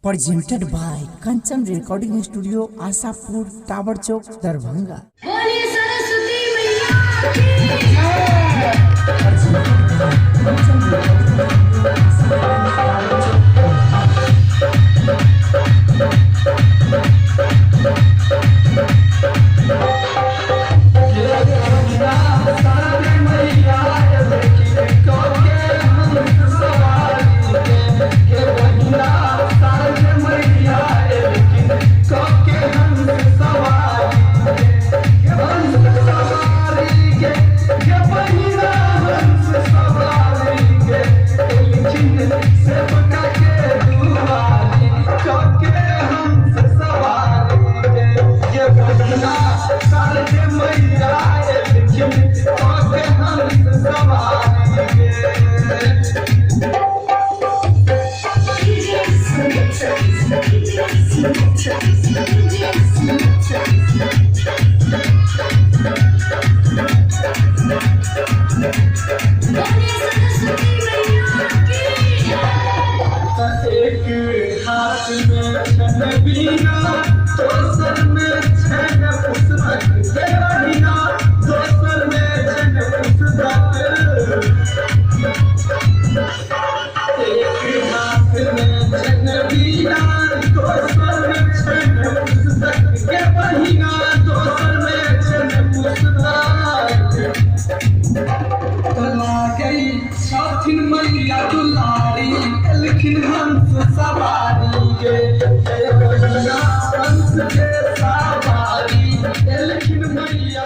Presented by Kanchan Recording Studio, Asapur, Tower Chowk, Darbhanga. बोलिए सरस्वती मैया की। Presented by Kanchan Recording Studio, Asapur, Tower Chowk, Darbhanga. बोलिए सरस्वती मैया की। एक हाथ में छन बीना, दोसर में छन पुस्तक बहिना, दोसर में छन पुस्तक। एक हाथ में छन बीना, दोसर में छन पुस्तक के बहिना, दोसर में छन पुस्तक। गई छथिन मैया दुलारी, एलखिन हंस सवारी गे, हंस के सवारी एलखिन मैया।